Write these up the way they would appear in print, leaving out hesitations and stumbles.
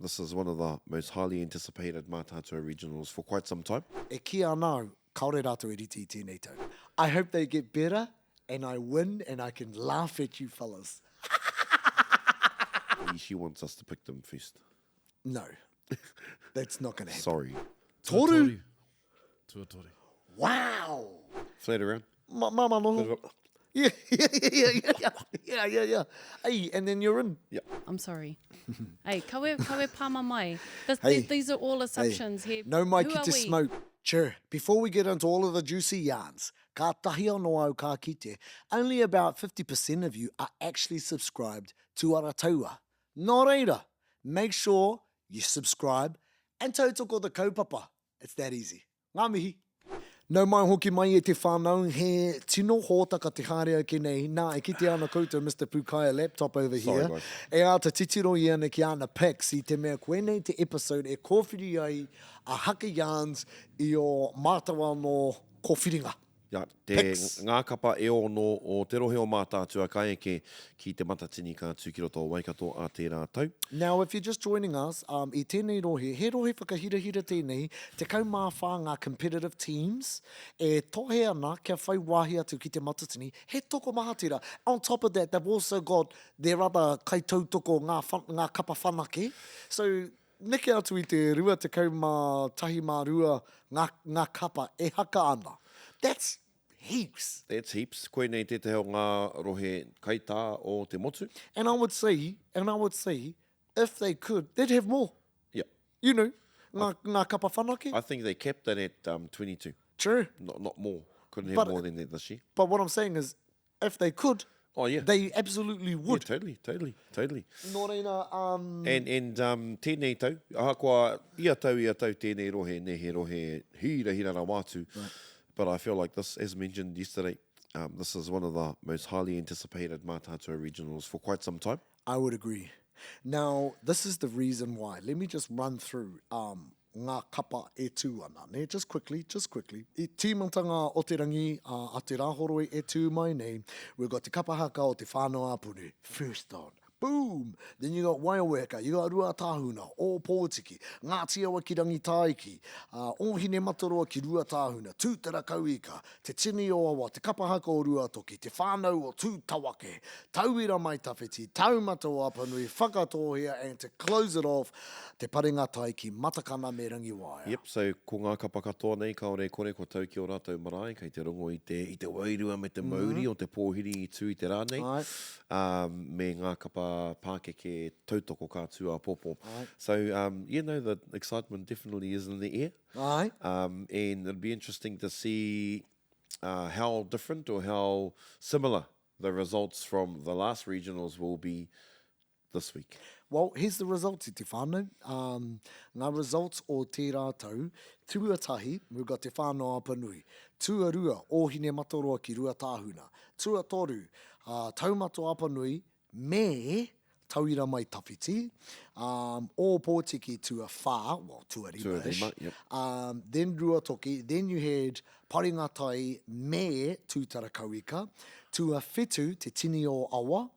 This is one of the most highly anticipated Mātaatua regionals for quite some time. E kī ana au, kāore rātou e rite i tēnei tau. I hope they get better and I win and I can laugh at you fellas. She wants us to pick them first. No. That's not gonna happen. Sorry. Toru! Tuatoru. Wow! Flat around. Ma mama noho. Yeah, yeah, yeah, yeah, yeah, yeah, yeah, yeah. Hey, and then you're in. Yeah. I'm sorry. hey, kawe, kawe pāma mai. This, Hey. These are all assumptions hey. here. No mai Who ki are te we? smoke. Chur, before we get into all of the juicy yarns, ka tahi anō au ka kite, only about 50% of you are actually subscribed to Arataua. Nō reira, make sure you subscribe and tautoko the kaupapa. It's that easy. Ngā mihi! Nau mai hoki mai e te whanau, he tino hōtaka te haere ake nei, nā e kite ana koutou Mister Pūkaea laptop over Sorry here, guys. e āta titiro ia ana ki āna pics i te mea koinei te episode e kōwhiri ai a Haka Yarns i ō mātou anō kōwhiringa. Ia, te Pics. ngā kapa e ono o te rohe o Mātaatua ka eke ki Te Matatini ka tū ki roto o Waikato ā tērā tau. Now if you're just joining us, um, i tēnei rohe, he rohe whakahirahira tēnei, 14 ngā competitive teams e tohe ana kia whai wāhi atu ki Te Matatini, he tokomaha tērā. On top of that, they've also got their other kaitautoko, ngā, ngā kapa whanake. So, Neke atu i te 21 mā rua ngā, ngā kapa e haka ana. That's heaps. That's heaps. Koinei tētahi o ngā rohe kaitā o te motu. And I would say, and I would say, if they could, they'd have more. Yeah. You know, ngā, ngā kapa whanake. I think they capped it at um, 22. True. Not, not more. Couldn't have But- more than that this year. But what I'm saying is, if they could, Oh, yeah. they absolutely would. Yeah, totally, totally, totally. Nō reira, um... And, and um, tēnei tau, ahakoa ia tau, ia tau tēnei rohe, ne he rohe hira hira rawa atu. Right. But I feel like this, as mentioned yesterday, um, this is one of the most highly anticipated Mātaatua regionals for quite some time. I would agree. Now, this is the reason why. Let me just run through um, ngā kapa e tū ana, nē? Just quickly, just quickly. I tīmatanga o te rangi, ā, a Te Rāhoroi e tū mai nei, we've got Te Kapa Haka o Te Whānau-a-Punu, first on. Boom! Then you got Waioweka, you got Ruatāhuna, Ōpōtiki, Ngāti Awa ki Rangitāiki, ā, Ōhinemataroa ki Ruatāhuna, Tūterakauika, Te Tini o Awa, Te Kapa Haka o Ruatoki, Te Whānau o Tūtawake, Tauira Mai Tawhiti, Taumata o Apanui, Whakatōhea and to close it off, Te Parenga Tai ki Matakana me Rangiwaea. Yep, so ko ngā kapa katoa nei kāore e kore kua tau ki ō rātou marae, kei te rongo i te, i te wairua me te mauri o te pōhiri i tū i te rā nei, um, me ngā kapa pākeke tautoko ka tū āpōpō. So, um, yeah, no, the excitement definitely is in the air. Aye. Um, and it'll be interesting to see uh, how different or how similar the results from the last regionals will be this week. Well, here's the results i te whānau. Um, ngā results o tērā tau, tuatahi, we've got Te Whānau Apanui. Tuarua, Ōhinemataroa ki Ruatāhuna. Tuatoru, uh, Taumato Apanui me Tauira Mai Tawhiti, um, Ōpōtiki tuawhā, well, tuarima-ish, Tuarima, yep. um, then Ruatoki, then you had Paringatai me Tūtarakauika, tuawhitu Te Tini o Awa,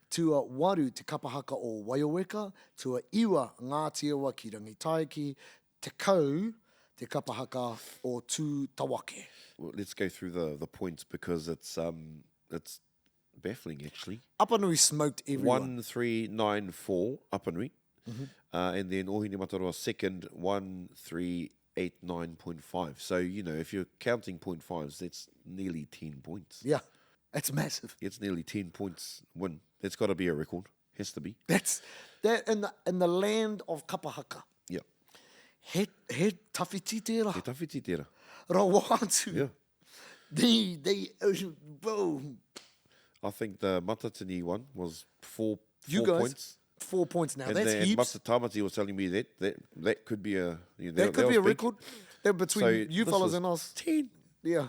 tuawaru Te Kapahaka o Waioweka, tuaiwa Ngāti Awa ki Rangitaiki, tekau Te Kapahaka o Tūtawake. Well, let's go through the, the points because it's, um, it's baffling actually. Apanui smoked everyone. 1394 Apanui. Mm -hmm. uh, and then Ohinemataroa second, 1389.5. So, you know, if you're counting point fives, that's nearly 10 points. Yeah, that's massive. It's nearly 10 points win. That's got to be a record. Has to be. That's that in the, in the land of Kapahaka. Yeah. He, he tawhiti tērā. He tawhiti tērā. Rawa atu. Yeah. They, they, boom. I think the Matatini one was four, You four guys, points. Four points now. And That's then heaps. Master Tamati was telling me that that, that could be a you know, that, could was be a big. record. That between So you this fellas is and us. 10. Yeah.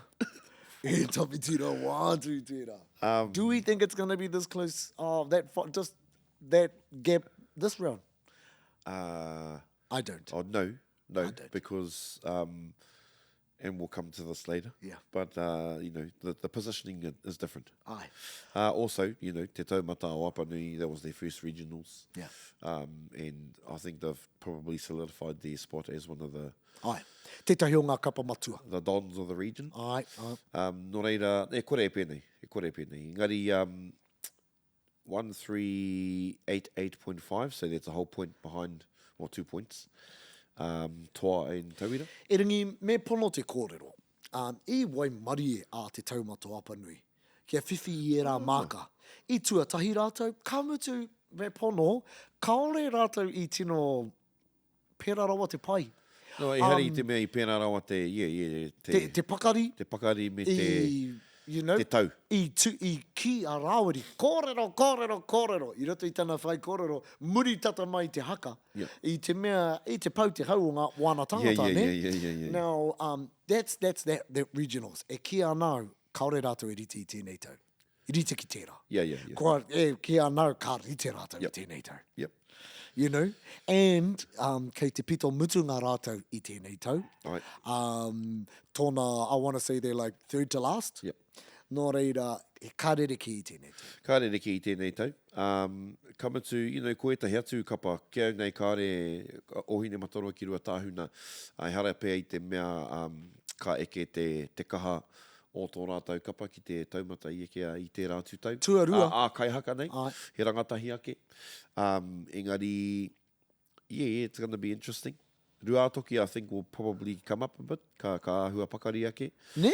E tawhiti rawa atu tērā. Um, Do we think it's going to be this close? Oh, that just that gap this round? Uh, I don't. Oh, no, no, I don't. because um, And we'll come to this later. Yeah. But, uh, you know, the, the positioning is different. Aye. Uh, also, you know, Te Taumata o Apanui, that was their first regionals. Yeah. Um, and I think they've probably solidified their spot as one of the... Aye. Tētahi o ngā kapa matua. The dons of the region. Aye, aye. Um, nō reira, e kore e pēnei, e kore e pēnei. Engari, um, 1388.5, so that's a whole point behind, well, two points, um, Toa and Tauira. Erangi, me pono te kōrero, um, i waimarie a Te Taumata o Apanui kia whiwhi i ērā māka. I tuatahi rātou, ka mutu, me pono, kāore rātou i tino pērā rawa te pai. No, ehara i te mea i pērā rawa te, yeah, yeah, te... Te, te pakari. Te pakari me te... I, you know, te tau. I, tu, i kī a Rāwiri, kōrero, kōrero, kōrero, i roto i tana whaikōrero, muri tata mai te haka, yeah. i te mea, i te pau te hau o ngā wāna tangata, yeah, yeah, ne? Yeah, yeah, yeah, yeah. Now, um, that's, that's that, that regionals. E kī ana au, kāore rātou e rite i tēnei tau. I rite ki tērā. Yeah, yeah, yeah. Kua, e, ki a nau, ka rite rātou yep. i tēnei tau. Yep. You know? And um, kei te pito mutunga rātou i tēnei tau. Right. Um, tōna, I want to say they're like third to last. Yep. Nō reira, ka rerekē i tēnei tau. Ka rerekē i tēnei tau. Um, ka mutu, you know, ko ētahi atu kapa, ki au nei kāre Ōhinemataroa ki Ruatāhuna, ehara pea i te mea um, ka eke te, te kaha o tō rātou kapa ki te taumata i eke i tērā atu tau. Tuarua. Ā, ā kaihaka nei, Āe. he rangatahi ake. Um, engari, yeah, yeah, it's gonna be interesting. Ruātoki, I think, will probably come up a bit, ka, ka āhua pakari ake. Nē?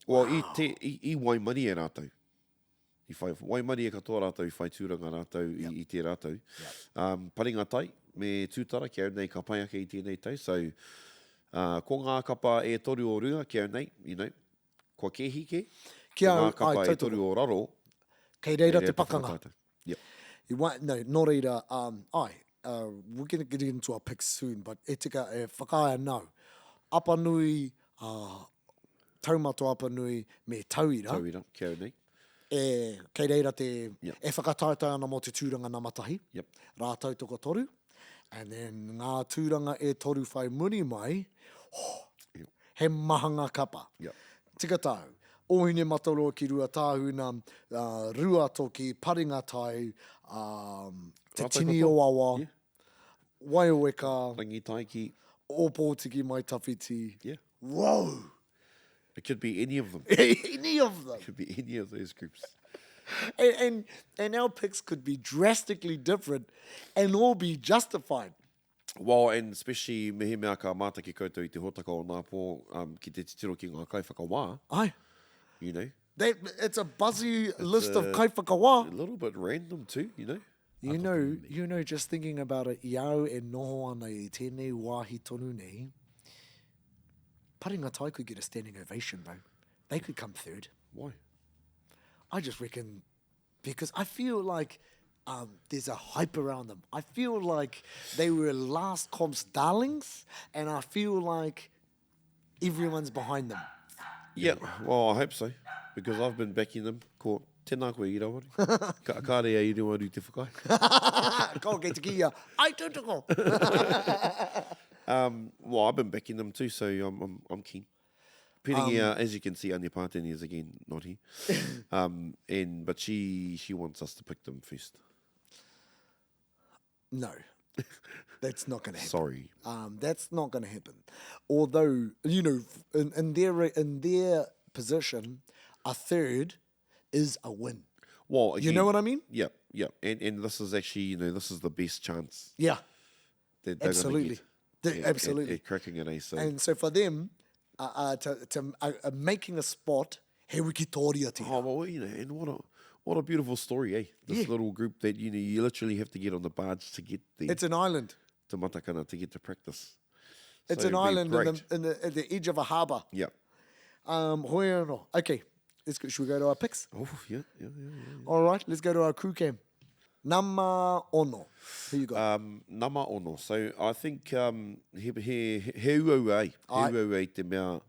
Well, i, te, i, i waimarie rātou. I whai, waimarie katoa rātou, i whai tūranga rātou i, i tērā tau. Yep. Um, Paringa tai me Tūtara ki au nei ka pai ake i tēnei tau. So, uh, ko ngā kapa e toru o runga ki au nei, you know, kua kēhi kē. Ki Ko au, ngā kapa ai, e tautoko. toru o raro, Kei reira kei te pakanga. whakataetae. Yep. I wa, no, nō reira, um, ai, uh, we're gonna get into our picks soon, but e tika, e whakaae nau. Apanui, uh, Taumata Apanui me Tauira. Tauira, ki au nei. E, kei reira te, Yep. e whakataetae ana mō te tūranga nama tahi, Yep. rātou tokotoru, and then ngā tūranga e toru whai muri mai, oh, Yep. he maha ngā kapa. Yep. Tika tāu, Ōhinemataroa ki Ruatāhuna, uh, Ruatoki, Paringatai, um, Te Rātou Tini katoa. o Awa, Yeah. Waioweka, Rangitaiki. Ōpōtiki Mai Tawhiti. Yeah. Whoa! It could be any of them. any of them. It could be any of those groups. And, and, and our picks could be drastically different and all be justified. Well, and especially mehemea ka mātaki koutou i te hōtaka o nā pō um, ki te titiro ki ngā kaiwhakawā. Ai. You know. They, it's a buzzy it's list a, of kaiwhakawā. A little bit random too, you know. You know, you know, just thinking about it, i au e noho ana i tēnei wāhi tonu nei, Paringa Tai could get a standing ovation, bro. They could come third. Why? I just reckon because I feel like um, there's a hype around them. I feel like they were last comp's darlings, and I feel like everyone's behind them. Yeah, well, I hope so, because I've been backing them. Ko, tēnā koe, Irawaru. Ka, kāre a Irawaru te whakaae. Ko kei te kia, ai tūtoko! um, well, I've been backing them too, so I'm, I'm, I'm keen. Piringia, um, as you can see, Anya Pātene is again not here. Um, and, but she, she wants us to pick them first. No, that's not going to happen. Sorry. Um, that's not going to happen. Although, you know, in, in, their, in their position, a third is a win. Well, You know what I mean? Yeah, yeah. And, and this is actually, you know, this is the best chance. Yeah. That they're Absolutely. Get The- at, absolutely. At, at cracking it, eh? So, And so for them, uh, uh, to, to uh, uh, making a spot, he wikitoria tērā. Oh, well, you know, and what a, what a beautiful story, eh? This Yeah. little group that, you know, you literally have to get on the barge to get there. It's an island. To Matakana to get to practice. It's So an it'd be island in the, great. in the, at the edge of a harbour. Yeah. Um, hoi anō. Okay, let's go, should we go to our picks? Oh, yeah, yeah, yeah, yeah. All right, let's go to our crew cam. Nama ono. Who you got? Um, nama ono. So I think um, he, he, he uaua ai. He uaua ai te mea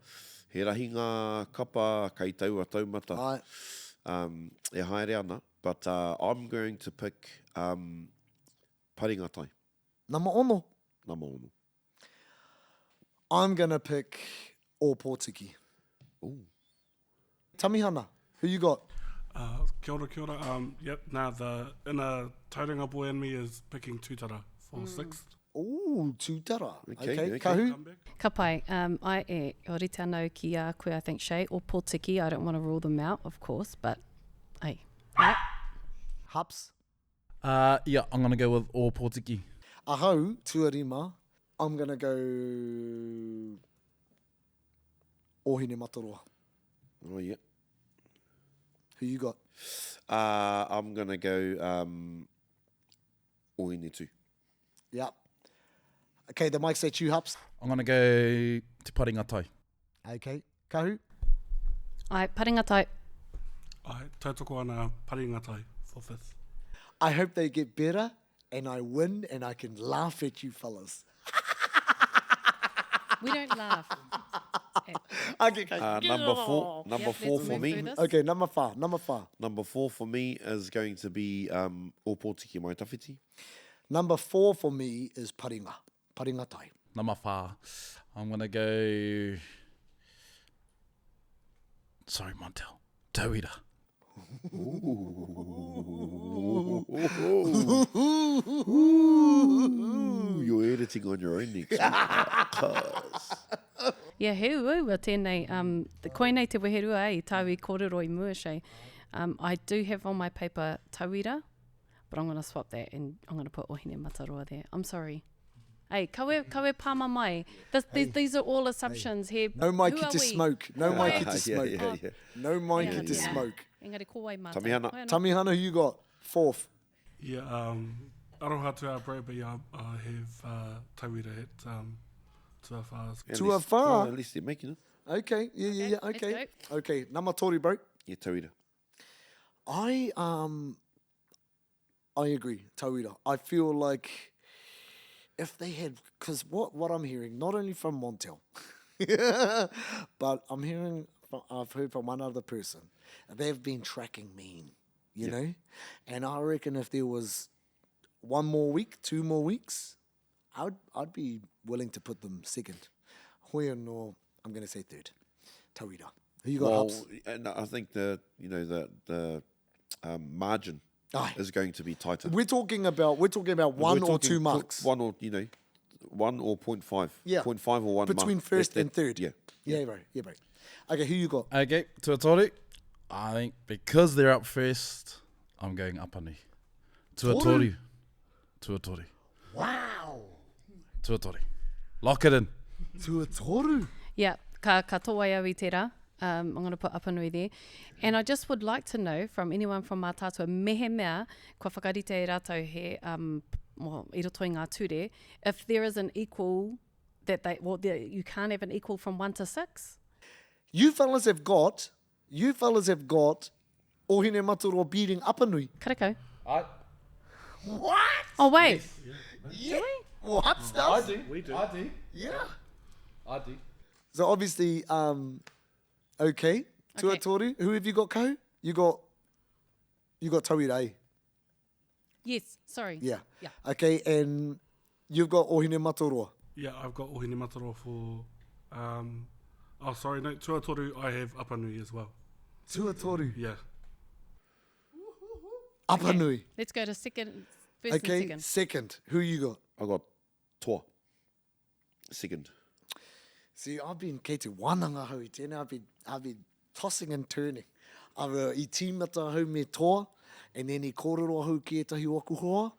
he rahi ngā kapa kei taua taumata Ai. um, e haere ana. But uh, I'm going to pick um, Paringatai. Nama ono. Nama ono. I'm gonna pick Ōpōtiki. Ooh. Tamihana, who you got? Uh, kia ora, kia ora. Um, yep, nah, the inner Tauranga boy in me is picking Tūtara for mm. sixth. Ooh, Tūtara. Okay, okay. okay. Kahu? Ka pai. Um, I, e, o rite anau ki a koe, I think, Shay, Ōpōtiki. I don't want to rule them out, of course, but, ai. Ai. Hups? Uh, yeah, I'm gonna go with Ōpōtiki. Ahau, tuarima, I'm gonna go Ōhinemataroa. Oh, yeah. Who you got? Uh, I'm gonna go um, Ohinetu. Yeah. Okay, the mic's at you, Hups. I'm gonna go Te Paringa Tai. Okay. Kahu? Ai, Paringa Tai. Ai, tautoko ana Paringa Tai for fifth. I hope they get better and I win and I can laugh at you fellas. We don't laugh. Okay, okay. Uh, number four, number Yep, four let's for move me. through this. Okay, number four, number four. Number four for me is going to be um, Ōpōtiki Mai Tawhiti. Number four for me is Paringa. Paringa Tai. Number four. I'm gonna go. Sorry, Montel. Tauira. Ooh, you're editing on your own next week. Cuz. Yeah, he uaua tēnei, um, the, koinei te weherua eh, i tāu i kōrero i mua, Shay. Um, I do have on my paper tauira, but I'm going to swap that and I'm going to put Ohinemataroa there. I'm sorry. Hey, kawe, kawe pāma mai. This, these, these are all assumptions here. No Who Mikey are to we? smoke. No Mikey to Yeah, smoke. yeah, yeah. No Mikey Yeah, to yeah. smoke. Engari ko wai mātou. Tamihana. Hoi anō. Tamihana, who you got? Fourth. Yeah, um, aroha to our bro, but yeah, I, I have uh, Tauira at um, Tuawha. At Tuawha? least- well, at least they're making it. Okay, yeah, yeah, yeah. let's Okay. Okay, number tori, bro. Yeah, Tauira. I um I agree, Tauira. I feel like if they had because what what I'm hearing, not only from Montel, but I'm hearing from, I've heard from one other person, they've been tracking mean, you know? And I reckon if there was one more week, two more weeks, I'd I'd be willing to put them second. Hoi anō, I'm gonna say third. Tauira. Who you got, Well, Hubs? and I think the you know the the um, margin Aye. is going to be tighter. We're talking about we're talking about one We're or talking two marks. One or you know, one or 0.5. Yeah. 0.5 or one between mark. first That- and third. Yeah. Yeah, bro. Yeah, bro. Okay, who you got? Okay, Tuatoru. I think because they're up first, I'm going Apanui. Tuatoru. Tuatoru. Wow. Tuatoru. Lock it in. Tuatoru. Yeah, ka, ka tōwai au i tērā. Um, I'm going to put Apanui there. And I just would like to know from anyone from Mātātua, mehemea kua whakarite e rātou he, um, well, i roto i ngā ture, if there is an equal that they, well, the, you can't have an equal from 1 to 6. You fellas have got, you fellas have got Ohinemataroa beating Apanui. Karekau. I, What? Oh, wait. Yeah. What stuff? do. We do. I do. Yeah. I do. So obviously, um, okay. Tuatoru. Who have you got, Ko? You got, you got Tauira, eh? Yes, sorry. Yeah. Yeah. Okay, and you've got Ohinemataroa. Yeah, I've got Ohinemataroa for. Um, oh, sorry, no, Tuatoru, I have Apanui as well. Tuatoru. Yeah. Apanui. Let's go to second, first Okay, and second. second. Who you got? I got Toa. Second. See, I've been kei te wānanga hau i tēnei. I've been, I've been tossing and turning. I've, uh, i tīmata hau me toa, and then i kōrero hau ki ētahi o aku hoa.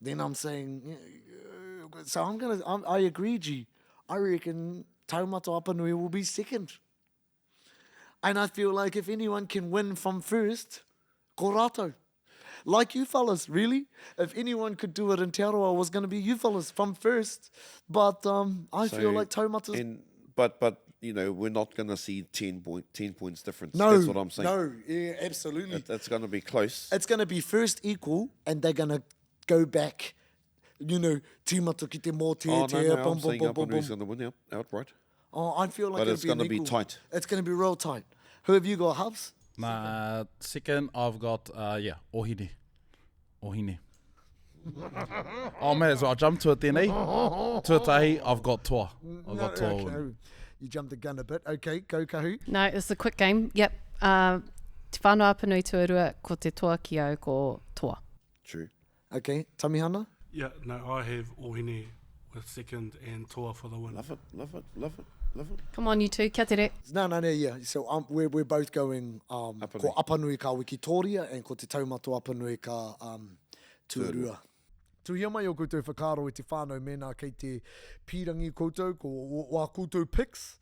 Then I'm saying, yeah, so I'm gonna, I'm, I agree, G. I reckon Taumata Apanui will be second. And I feel like if anyone can win from first, ko rātou. Like you fellas, really. If anyone could do it in Te Arawa, it was going to be you fellas from first. But um, I feel like Taumata's And but but you know we're not going to see 10, point, 10 points difference. No, That's what I'm saying. No, yeah, absolutely. That's going to be close. It's going to be first equal, and they're going to go back. You know, tīmata ki te mō te Oh te, no, no, boom, I'm boom, saying boom, boom, Apanui's boom. going to win out, outright. Oh, I feel like But it'll it's be an gonna be equal. tight. It's going to be real tight. Who have you got, Hubs? Nah, second, I've got, uh, yeah, Ohine. Ohine. Oh, man, so I'll jump to it then, eh? Tuatahi, I've got toa. I've got toa. Okay. win. You jumped the gun a bit. Okay, go Kahu. No, it's a quick game. Yep. Te Whānau Apanui tuarua, ko te toa ki au ko toa. True. Okay, Tamihana? Yeah, no, I have Ohine with second and Toa for the win. Love it, love it, love it, love it. Come on, you two, kia tere. No, no, no, yeah. So um, we're, we're both going um, Apanui. ko Apanui ka Wikitoria and ko Te Taumato Apanui ka um, tuarua. Tuhia mai o koutou whakaaro i te whānau mēnā kei te pīrangi koutou, ko wā koutou picks.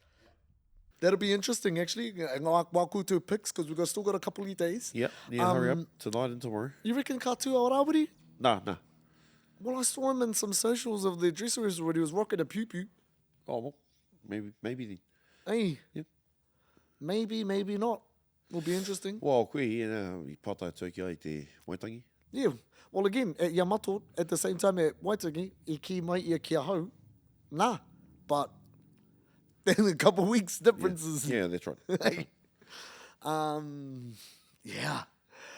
That'll be interesting, actually, ngā wā koutou picks, because we've got, still got a couple of days. Yeah, yeah, hurry up. Um, Tonight and tomorrow. You reckon ka tū a Rāwiri? Nah, nah. Well, I saw him in some socials of the dress rehearsal when he was rocking a pew-pew. Oh, well, maybe, maybe then. Hey. Yep. Maybe, maybe not. Will be interesting. Well, koe, you know, i pātai atu ki ai te Waitangi. Yeah. Well, again, at Yamato, at the same time at Waitangi, i kī mai ia ki ahau, nah. But then a couple of weeks differences. Yeah, that's right. That's right. Yeah.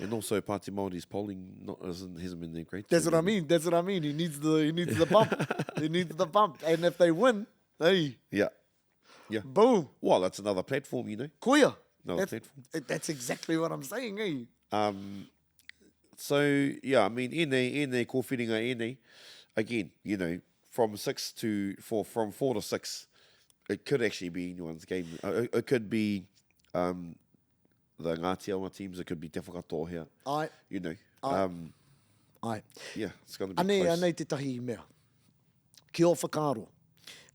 And also, Pāti Māori's polling not, isn't, hasn't been that great. That's so what I mean. That's what I mean. He needs the he needs the bump. He needs the bump. And if they win, hey. Yeah. Yeah. Boom. Well, that's another platform, you know. Koia. Another That's, platform. that's exactly what I'm saying, eh? So, yeah, I mean, ēnei, ēnei, kōwhiringa ēnei, again, you know, from six to four, from 4 to 6, it could actually be anyone's game. It could be the Ngāti Awa teams, it could be Te Whakatōhea. Ai. You know. Ai. Ai. Yeah, it's going to be Anei, close. anei tētahi mea. Ki ō whakaaro,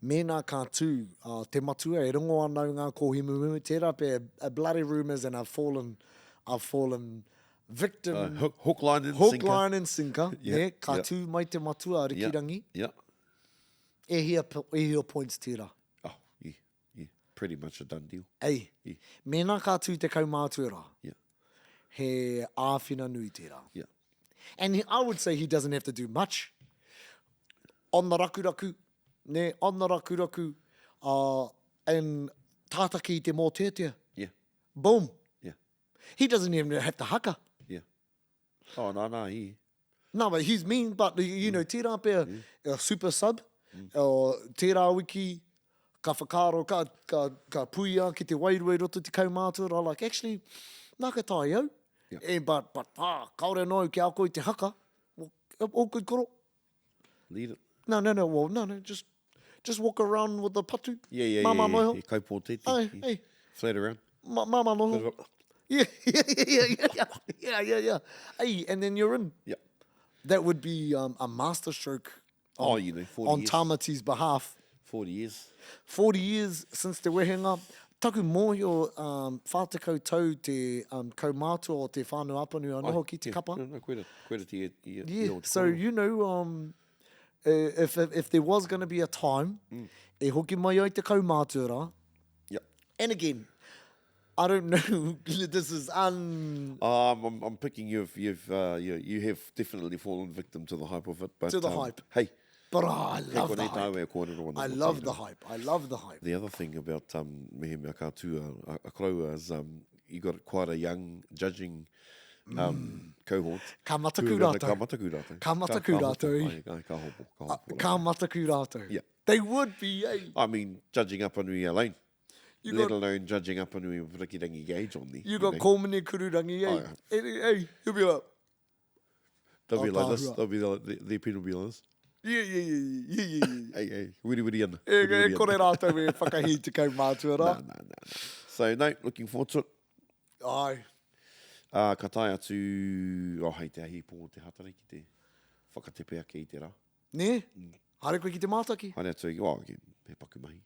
mēnā ka tū te matua e rongo ana au ngā kōhimuhimu, tērā pea a bloody rumours and I've fallen, I've fallen victim. Hook, line and hook, sinker. line and sinker. Yeah, ne? Ka yeah. tū mai te matua a Rikirangi. Yeah. E hia, e hia points tērā. Oh, yeah, yeah. Pretty much a done deal. Ei, Yeah. mēnā ka tū te kaumātua rā, Yeah. he āwhina nui tērā. Yeah. And he, I would say he doesn't have to do much. On the rakuraku, ne, on the rakuraku, and tātaki i te mōteatea. Yeah. Boom. Yeah. He doesn't even have to haka. Yeah. Oh, no, no, he... No, but he's mean, but, you know, tērā pea, super sub, tērā wiki, ka whakaaro, ka, ka, ka puia ki te wairua i roto te kaumātua, rā, like, actually, nā ka tae au. Yeah. Eh, but, kāore anō ki a koe te haka. Well, all good koro. Lead it. No, no, no, well, no, no, just, just walk around with the patu. Yeah, yeah, Mama yeah, noho. yeah. Kaupō tete. Ai, Yeah. ai. Flat around. Ma, mama noho. Yeah, yeah, yeah, yeah, yeah, yeah, yeah, yeah. Hey, and then you're in. Yeah. That would be a masterstroke Oh, you know, 40 on years. Tamati's behalf. 40 years. 40 years since te wehenga. Taku mōhio, whātekau tau te kaumātua o te whānau Apanui anō hoki te Yeah. kapa. No, no, koe ra te i, i, Yeah, i o te so kōrero. you know, if there was going to be a time, e hoki mai ai te kaumātua rā. Yeah. And again, I don't know. This is un. I'm picking you have definitely fallen victim to the hype of it, but To the hype. Hey, But oh, I kei love the konei hype. tāu e kōrero ana I mō love tērā. the hype. I love the hype. The other thing about mehemea ka tū a koroua is you got quite a young judging cohort. Ka mataku Who are gonna rātou. Ka mataku rātou. Ka mataku Ka, ka rātou. hopo, ai, ai, ka hopo, ka hopo Ka mataku rātou. Yeah. They would be, eh? I mean, judging Apanui alone. You let got- alone judging Apanui with Rikirangi Gage on there. You got know. Komene Kururangi, eh? Oh, yeah. Hey, hey, he'll be like, They'll be like this. Ataahua. They'll be like, their pen will be like this. Yeah, yeah, yeah, yeah, yeah, yeah. Hey, hey, wiri wiri ana. E, Wiri e wiri kore ana. rātou e whakahi te kaumātua rā. Nah, nah, nah, nah. So, no, looking forward to it. Ai. Ka tae atu, oh, hei te ahi pō te hatare ki te whakatepe ake i te rā. Nē? Haere koe ki te mātaki? Haere atu, oh, he paku mahi.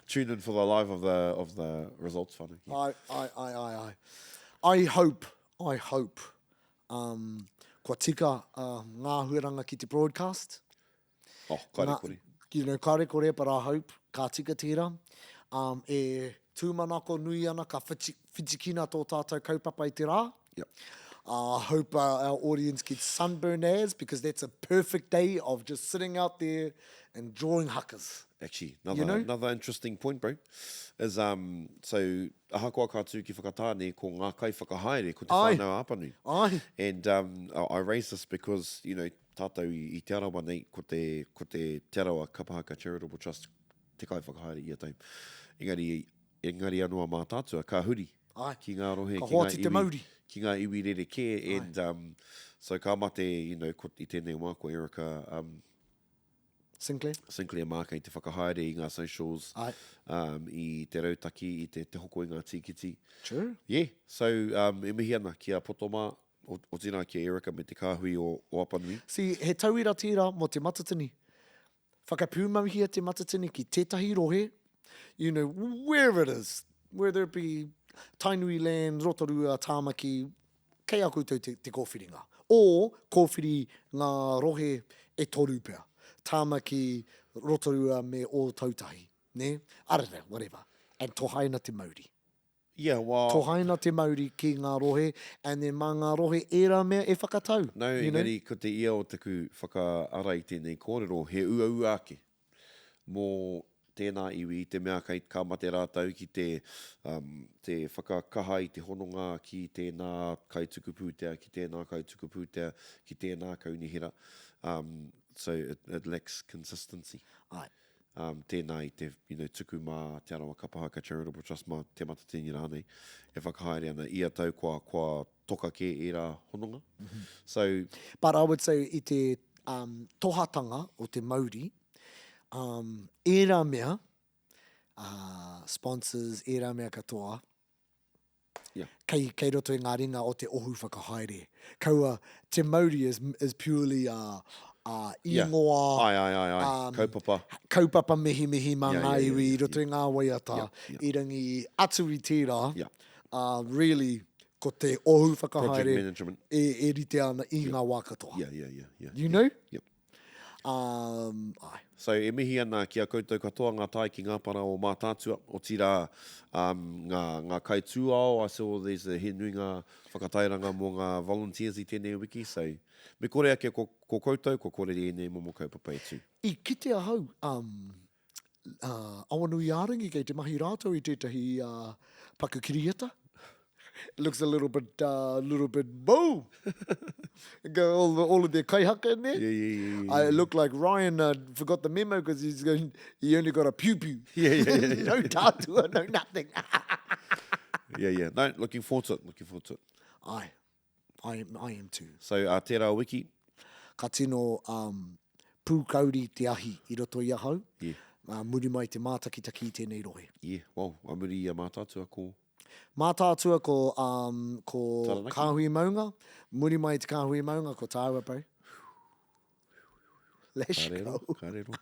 Tune in for the live of the results, whānau. Yeah. Ai, ai, ai, ai, ai. I hope, I hope, kua tika ngā huaranga ki te broadcast. Oh, kāre Ngā- kore. You know, kāre kore, but I hope ka tika tērā. E tūmanako nui ana ka whitikina tō tātou kaupapa i te rā. Yep. I hope our audience gets sunburn as because that's a perfect day of just sitting out there enjoying hakas. Actually, another, you know? another interesting point, bro, is um, so ahakoa ka tū ki Whakatāne, ko ngā kai whakahaere, ko te whānau Apanui. Ai. And um, I raise this because, you know, tātou i, i Te Arawa nei, ko te, ko te Te Arawa Kapahaka Charitable Trust te kai whakahaere ia tau. Engari, engari anō a Mātaatua, ka huri Ai. ki ngā rohe, ka ki ngā te iwi, mauri. ki ngā iwi rerekē, and um, so ka mate, you know, ko, i tēnei wā ko Erica um, Sinclair. Sinclair mā kei te whakahaere i ngā socials, Ai. um, i te rautaki, i te, te hoko i ngā tīkiti. True. Yeah, so um, e mihi ana ki a Poto mā, otirā ki a Erica me te kāhui o, o Apanui. See, he tauira tērā mō Te Matatini. Whakapūmauhia Te Matatini ki tētahi rohe, you know, wherever it is, whether it be Tainui land, Rotorua, Tāmaki, kei a koutou te, te kōwhiringa. Or, kōwhiri ngā rohe e toru pea. Tāmaki, Rotorua me Ōtautahi, nē? I don't know, whatever. And tohaina te mauri. Yeah, well... Tohaina te mauri ki ngā rohe, and then mā ngā rohe ērā mea e whakatau. No, you know? engari ko te ia o taku whakaara i tēnei kōrero, he uaua ake mō tēnā iwi i te mea kei ka mate rātou ki te, um, te whakakaha i te hononga ki tēnā kaituku pūtea, ki tēnā kaituku pūtea, ki tēnā kaunihera. Um, so it, it lacks consistency. Āe. Um, tēnā i te you know, tuku mā Te Arawa Kapa Haka Charitable Trust mā Te Matatini rānei e whakahaere ana ia tau kua, kua toka kē ērā hononga. Mm -hmm. So, But I would say i te um, tohatanga o te mauri, um, ērā mea, uh, sponsors, ērā mea katoa, Yeah. Kei, kei roto i ngā ringa o te ohu whakahaere. Kaua, te mauri is, is purely a, a ingoa. Yeah. Ai, ai, ai, ai. Um, kaupapa. Kaupapa mihimihi mā yeah, ngā yeah, yeah, iwi yeah, i roto yeah. i ngā waiata. Yeah, yeah. I rangi atu i tērā, yeah. really, ko te ohu whakahaere management. e, e rite ana i yeah. ngā wā katoa. Yeah, yeah, yeah. yeah you yeah. know? Yep. Um, ai. So e mihi ana ki a koutou katoa ngā tae ki ngā para o Mātaatua, otirā um, ngā, ngā kaitūao, I saw there's a, he nui ngā whakatairanga mō ngā volunteers i tēnei wiki, so me kore ake ko, ko koutou, kua kore ēnei momo kaupapa e tū. I kite ahau, um, uh, Awanuiārangi kei te mahi rātou i tētahi uh, paku kiriata. It looks a little bit, uh, little bit boom. Go all, the, all of their kaihaka in there. Yeah, yeah, yeah, yeah, Uh, it looked like Ryan uh, forgot the memo because he's going, he only got a pew pew. Yeah, yeah, yeah, yeah. no tātua, no nothing. Yeah, yeah. No, looking forward to it, looking forward to it. I, I am, I am too. So, uh, tērā wiki. Ka tino um, pūkauri te ahi i roto i ahau. Yeah. Uh, muri mai te mātakitaki i tēnei rohe. Yeah, well, a muri i a Mātaatua ko... Mātaatua ko, um, ko Taranaki. Kāhui Maunga. Muri mai te Kāhui Maunga ko tāua, bro. Let's Ka rero, go. ka rero.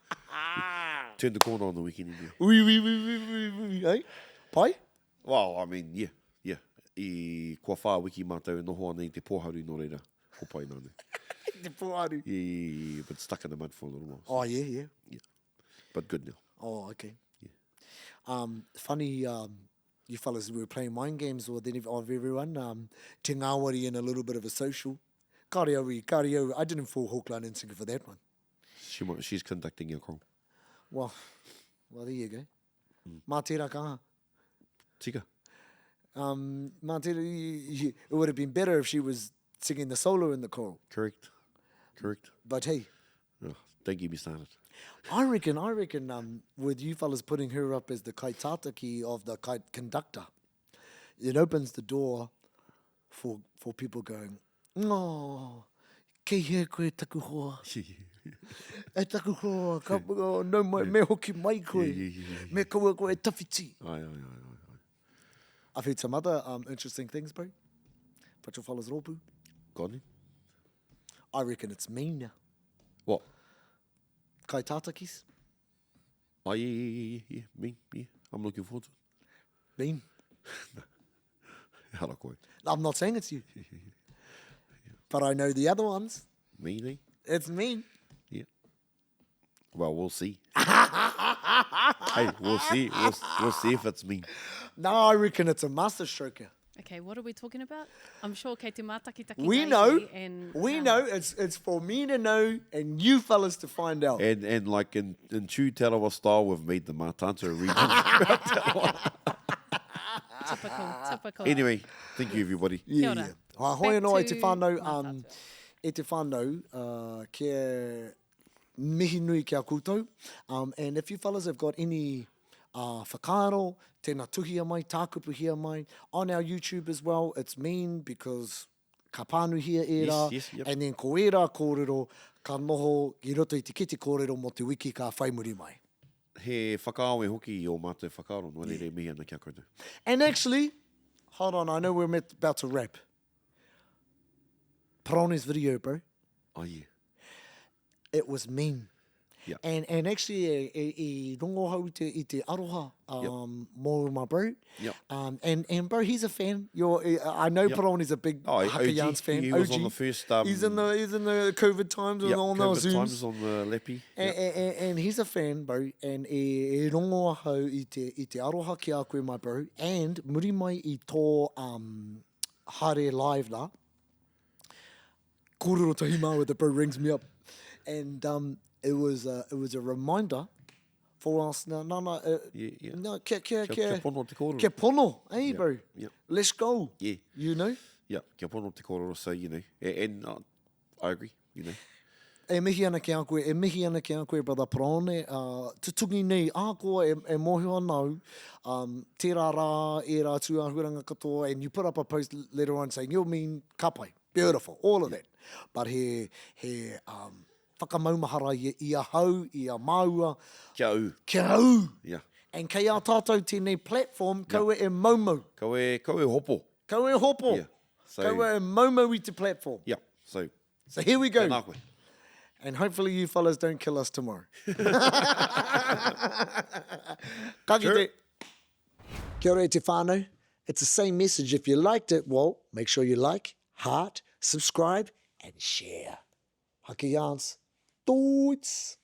Turn the corner on the weekend. Yeah. Ui, ui, ui, ui, ui, ui, hey? Pai? Well, I mean, yeah, yeah. I, kua whā wiki mātou e noho ana i te pōharu nō reira. Ko pai nā nei. Te pōharu. Yeah, yeah, yeah, yeah, but stuck in the mud for a little while. Oh, yeah, yeah. Yeah. But good now. Oh, okay. Yeah. Um, funny, um, you fellas were playing mind games with any of everyone. Um, Te Ngāwari and a little bit of a social. Kāre au, kāre au, I didn't fall hook, line and sinker for that one. She might, she's conducting your call. Well, well, there you go. Mm. Mā tērā ka. Tika. Um, mā tērā, it would have been better if she was singing the solo in the choral. Correct. Correct. But hey. Oh, don't get me started. I reckon, I reckon um, with you fellas putting her up as the kaitātaki of the kite conductor, it opens the door for, for people going, oh, kei hea koe taku hoa. E taku hoa, ka, oh, no mai, me hoki mai koe. Yeah, yeah, yeah, yeah. Me kaua koe e tawhiti. Ai, ai, ai, ai, ai. I've heard some other um, interesting things, bro. But your fellas rōpū. Got any? I reckon it's me now. What? Kaitātakis. Oh, yeah, yeah, yeah, yeah, yeah. Me, yeah. I'm looking forward to it. Mean. Hara koe. I'm not saying it's you. But I know the other ones. Me, me? It's me. Yeah. Well, we'll see. hey, we'll see. We'll, we'll see if it's me. No, I reckon it's a masterstroke. Okay, what are we talking about? I'm sure kei te mātakitaki We know, and, we um, know, it's, it's for me to know and you fellas to find out. And, and like in, in true Te Arawa style, we've made the Mātātua region. typical, typical. Anyway, thank you everybody. Yeah, yeah. Ha, hoi anō e te whānau, um, e te whānau, uh, kia mihi nui ki a koutou. Um, and if you fellas have got any uh, whakaaro, tēnā tuhia mai, tākupuhia mai, on our YouTube as well, it's mean because ka pānuhia ērā, yes, yes, yep. and then ko ērā kōrero ka noho i roto i te kete kōrero mō te wiki ka whai muri mai. He whakaawe hoki i ō mātou whakaaro, nō reira e mihi ana ki a koutou. And actually, hold on, I know we're about to wrap. Paraone's video, bro. Oh, yeah. It was mean. Yeah. And, and actually, e, e, i rongo hau te, i te aroha um, yep. mō my bro. Yep. Um, and, and bro, he's a fan. You're, eh, I know yep. Paraone's a big oh, Haka Yarns fan. He was OG. on the first... Um, he's in the he's in the COVID times yep, and on those Zooms. times on the Lepi. Yep. And, and, and he's a fan, bro. And e, e rongo ahau i te, i te aroha ki a koe, my bro. And muri mai i tō um, haere live nā, kōrero tahi māua, the bro rings me up. And um, it was a, it was a reminder for us, na, na, na, uh, yeah, yeah. no, kia, kia, kia, kia pono te kōrero. Kia pono, hey yeah, bro, yeah. let's go, yeah. you know? Yeah, kia pono te kōrero, so, you know, and, and uh, I agree, you know. E mihi ana ki a koe, e mihi ana ki a koe, Brother Paraone, uh, tutungi nei, ahakoa e, e mōhio ana au, um, tērā rā, ērā tūāhuaranga katoa, and you put up a post later on saying, you're mean, ka pai, beautiful, all of that. But he, he um, whakamaumahara i, i ahau, i a māua. Kia ū. Kia ū. Yeah. And kei a tātou tēnei platform, kaua yeah. e maumau. Kaua e, kaua e hopo. Kaua e hopo. Yeah. So, kaua e maumau i te platform. Yeah. So So here we go. Tēnā koe. And hopefully you fellas don't kill us tomorrow. Ka kite. Kia ora e te whānau. It's the same message. If you liked it, well, make sure you like, heart, subscribe and share. Haka yarns. Toots!